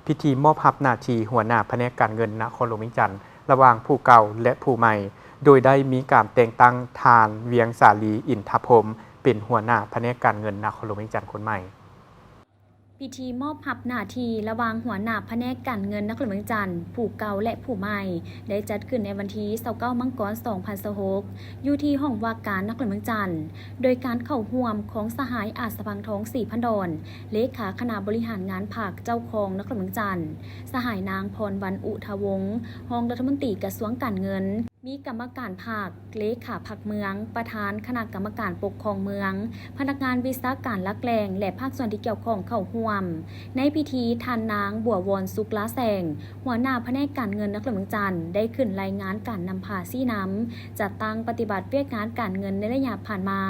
ພິທີມອບຮັບໜ້າທີ່ຫົວໜ້າພະແນກການເງິນນະຄອນຫຼວງວຽງຈັນ ລະຫວ່າງຜູ້ເກົ່າ ແລະ ຜູ້ໃໝ່, ໂດຍໄດ້ມີການແຕ່ງຕັ້ງທ່ານ ວຽງສາລີ ອິນທະພົມ ເປັນຫົວໜ້າພະແນກການເງິນນະຄອນຫຼວງວຽງຈັນຄົນໃໝ່. ພິທີມອບຮັບໜ້າທີ່ລະຫວ່າງຫົວໜ້າພະແນກການເງິນນະຄອນຫຼວງວຽງຈັນຜູ້ເກົ່າ ແລະ ຜູ້ໃໝ່ ໄດ້ຈັດຂຶ້ນໃນວັນທີຊາວເກົ້າ ມັງກອນ ສອງພັນຊາວຫົກ ຢູ່ທີ່ຫ້ອງວ່າການນະຄອນຫຼວງວຽງຈັນ, ໂດຍການເຂົ້າຮ່ວມຂອງສະຫາຍ ອາດສະພັງທອງ ສີພັນດອນ ເລຂາຄະນະບໍລິຫານງານພັກ ເຈົ້າຄອງນະຄອນຫຼວງວຽງຈັນ, ສະຫາຍນາງ ພອນວັນ ອຸທະວົງ ຮອງລັດຖະມົນຕີກະຊວງການເງິນ, ມີກຳມະການພັກ, ເລຂາພັກເມືອງ, ປະທານຄະນະກຳມະການປົກຄອງເມືອງ, ພະນັກງານວິຊາການຫຼັກແຫຼ່ງ ແລະ ພາກສ່ວນທີ່ກ່ຽວຂ້ອງເຂົ້າຮ່ວມ. ໃນພິທີ, ທ່ານນາງ ບົວວອນ ສຸກລາແສງ ຫົວໜ້າພະແນກການເງິນນະຄອນຫຼວງວຽງຈັນ ໄດ້ຂຶ້ນລາຍງານການນຳພາຊີ້ນຳ ຈັດຕັ້ງປະຕິບັດວຽກງານການເງິນໃນໄລຍະຜ່ານມາ,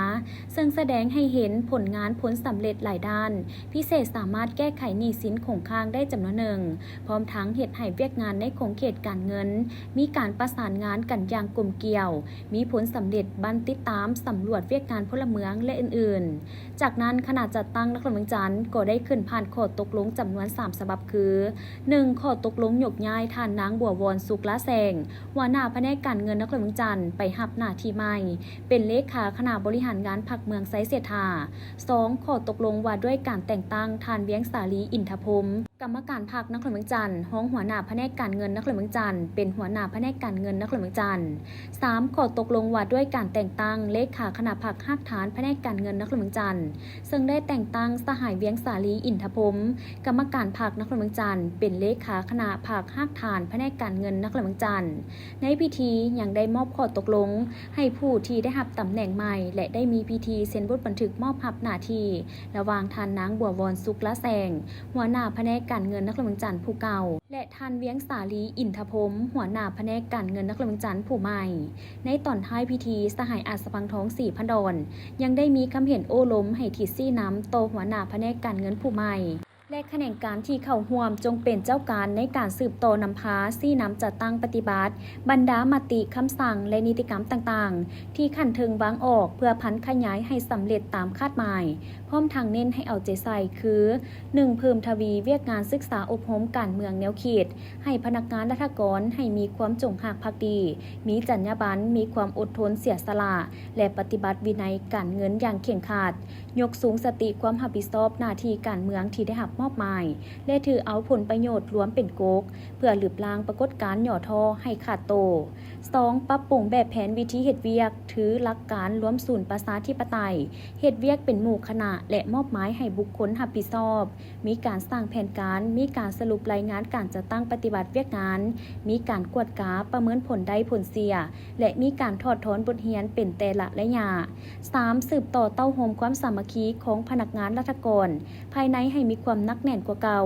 ເຊິ່ງສະແດງໃຫ້ເຫັນຜົນງານຜົນສຳເລັດຫຼາຍດ້ານ, ພິເສດສາມາດແກ້ໄຂໜີ້ສິນຄົງຄ້າງໄດ້ຈຳນວນໜຶ່ງ, ພ້ອມທັງເຮັດໃຫ້ວຽກງານໃນຂົງເຂດການເງິນ ມີການປະສານງານກັນຢ່າງກົມກ່ຽວ, ມີຜົນສຳເລັດບັ້ນຕິດຕາມສຳຫຼວດວຽກງານພົນລະເມືອງ ແລະ ອື່ນໆ. ຈາກນັ້ນ, ຄະນະຈັດຕັ້ງນະຄອນຫຼວງວຽງຈັນກໍໄດ້ຂຶ້ນຜ່ານຂໍ້ຕົກລົງຈຳນວນສາມສະບັບຄື, ໜຶ່ງ ຂໍ້ຕົກລົງຍົກຍ້າຍທ່ານນາງ ບົວວອນ ສຸກລາແສງ ຫົວໜ້າພະແນກການເງິນນະຄອນຫຼວງວຽງຈັນ ໄປຮັບໜ້າທີ່ໃໝ່ ເປັນເລຂາຄະນະບໍລິຫານງານພັກເມືອງໄຊເສດຖາ. ສອງ ຂໍ້ຕົກລົງວ່າດ້ວຍການແຕ່ງຕັ້ງທ່ານ ວຽງສາລີ ອິນທະພົມ ກຳມະການພັກນະຄອນຫຼວງວຽງຈັນ, ຮອງຫົວໜ້າພະແນກການເງິນນະຄອນຫຼວງວຽງຈັນ ເປັນຫົວໜ້າພະແນກການເງິນນະຄອນຫຼວງວຽງຈັນ. ສາມ ຂໍ້ຕົກລົງວ່າດ້ວຍການແຕ່ງຕັ້ງເລຂາຄະນະພັກຮາກຖານພະແນກການເງິນນະຄອນຫຼວງວຽງຈັນ, ເຊິ່ງໄດ້ແຕ່ງຕັ້ງສະຫາຍ ວຽງສາລີ ອິນທະພົມ ກຳມະການພັກນະຄອນຫຼວງວຽງຈັນ ເປັນເລຂາຄະນະພັກຮາກຖານພະແນກການເງິນນະຄອນຫຼວງວຽງຈັນ. ໃນພິທີຍັງໄດ້ມອບຂໍ້ຕົກລົງໃຫ້ຜູ້ທີ່ໄດ້ຮັບຕຳແໜ່ງໃໝ່ ແລະ ໄດ້ມີພິທີເຊັນບົດບັນທຶກມອບຮັບໜ້າທີ່ ລະຫວ່າງທ່ານນາງ ບົວວອນ ສຸກລາແສງ ຫົວໜ້າພະແນກການເງິນນະຄອນຫຼວງວຽງຈັນຜູ້ເກົ່າ ແລະ ທ່ານ ວຽງສາລີ ອິນທະພົມ ຫົວໜ້າພະແນກການເງິນນະຄອນຫຼວງວຽງຈັນຜູ້ໃໝ່. ໃນຕອນທ້າຍພິທີ, ສະຫາຍ ອາດສະພັງທອງ ສີພັນດອນ ຍັງໄດ້ມີຄຳເຫັນໂອ້ລົມໃຫ້ທິດຊີ້ນຳຕໍ່ຫົວໜ້າພະແນກການເງິນຜູ້ໃໝ່ ແລະ ຂະແໜງການທີ່ເຂົ້າຮ່ວມຈົ່ງເປັນເຈົ້າການໃນການສືບຕໍ່ນຳພາຊີ້ນຳຈັດຕັ້ງປະຕິບັດບັນດາມະຕິ, ຄຳສັ່ງ ແລະ ນິຕິກຳຕ່າງໆ ທີ່ຂັ້ນເທິງວາງອອກ ເພື່ອຜັນຂະຫຍາຍໃຫ້ສຳເລັດຕາມຄາດໝາຍ, ພ້ອມທັງເນັ້ນໃຫ້ເອົາໃຈໃສ່ຄື, ໜຶ່ງ ເພີ່ມທະວີວຽກງານສຶກສາອົບຮົມການເມືອງແນວຄິດ ໃຫ້ພະນັກງານລັດຖະກອນໃຫ້ມີຄວາມຈົງຮັກພັກດີ, ມີຈັນຍາບັນ, ມີຄວາມອົດທົນເສຍສະຫຼະ ແລະ ປະຕິບັດວິໄນການເງິນຢ່າງເຄັ່ງຄັດ, ຍົກສູງສະຕິຄວາມຮັບຜິດຊອບໜ້າທີ່ການເມືອງທີ່ໄດ້ຮັບມອບໝາຍ ແລະ ຖືເອົາຜົນປະໂຫຍດລວມເປັນກົກ ເພື່ອລຶບລ້າງປາກົດການຫຍໍ້ທໍ້ໃຫ້ຂາດໂຕ. ສອງ ປັບປຸງແບບແຜນວິທີເຮັດວຽກ, ຖືຫຼັກການລວມສູນປະຊາທິປະໄຕ, ເຮັດວຽກເປັນໝູ່ຄະນະ ແລະ ມອບໝາຍໃຫ້ບຸກຄົນຮັບຜິດຊອບ, ມີການສ້າງແຜນການ, ມີການສະຫຼຸບລາຍງານການຈັດຕັ້ງປະຕິບັດວຽກງານ, ມີການກວດກາປະເມີນຜົນໄດ້ຜົນເສຍ ແລະ ມີການຖອດຖອນບົດຮຽນເປັນແຕ່ລະໄລຍະ. ສາມ ສືບຕໍ່ເຕົ້າໂຮມຄວາມສາມັກຄີຂອງພະນັກງານລັດຖະກອນພາຍໃນໃຫ້ມີຄວາມໜັກແໜ້ນກວ່າເກົ່າ,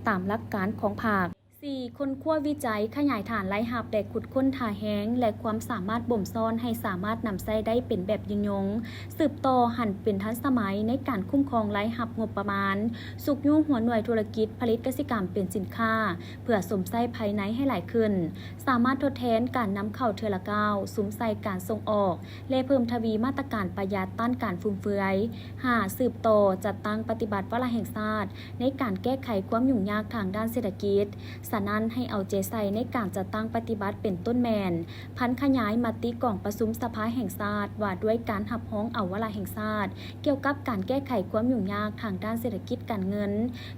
ຕາມຫຼັກການຂອງພັກ. ສີ່ ຄົ້ນຄວ້າວິໄຈຂະຫຍາຍຖານລາຍຮັບ ແລະ ຂຸດຄົ້ນທ່າແຮງ ແລະ ຄວາມສາມາດບົ່ມຊ້ອນໃຫ້ສາມາດນຳໃຊ້ໄດ້ເປັນແບບຍືນຍົງ, ສືບຕໍ່ຫັນເປັນທັນສະໄໝໃນການຄຸ້ມຄອງລາຍຮັບງົບປະມານ, ຊຸກຍູ້ຫົວໜ່ວຍທຸລະກິດຜະລິດກະສິກຳເປັນສິນຄ້າ ເພື່ອຊົມໃຊ້ພາຍໃນໃຫ້ຫຼາຍຂຶ້ນ, ສາມາດທົດແທນການນຳເຂົ້າເທື່ອລະກ້າວ, ສຸມໃສ່ການສົ່ງອອກ ແລະ ເພີ່ມທະວີມາດຕະການປະຢັດຕ້ານການຟຸມເຟືອຍ. ຫ້າ ສືບຕໍ່ຈັດຕັ້ງປະຕິບັດວາລະແຫ່ງຊາດ ໃນການແກ້ໄຂຄວາມຫຍຸ້ງຍາກທາງດ້ານເສດຖະກິດ. ສະນັ້ນ, ໃຫ້ເອົາໃຈໃສ່ໃນການຈັດຕັ້ງປະຕິບັດເປັນຕົ້ນແມ່ນ ຜັນຂະຫຍາຍມະຕິກອງປະຊຸມສະພາແຫ່ງຊາດວ່າດ້ວຍການຮັບຮອງເອົາວາລະແຫ່ງຊາດ ກ່ຽວກັບການແກ້ໄຂຄວາມຫຍຸ້ງຍາກທາງດ້ານເສດຖະກິດການເງິນ,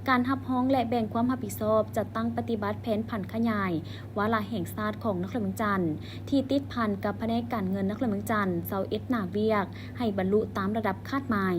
ການຮັບຮອງ ແລະ ແບ່ງຄວາມຮັບຜິດຊອບຈັດຕັ້ງປະຕິບັດແຜນຜັນຂະຫຍາຍວາລະແຫ່ງຊາດຂອງນະຄອນຫຼວງວຽງຈັນ ທີ່ຕິດພັນກັບພະແນກການເງິນນະຄອນຫຼວງວຽງຈັນ ຊາວເອັດ ໜ້າວຽກ ໃຫ້ບັນລຸຕາມລະດັບຄາດໝາຍ.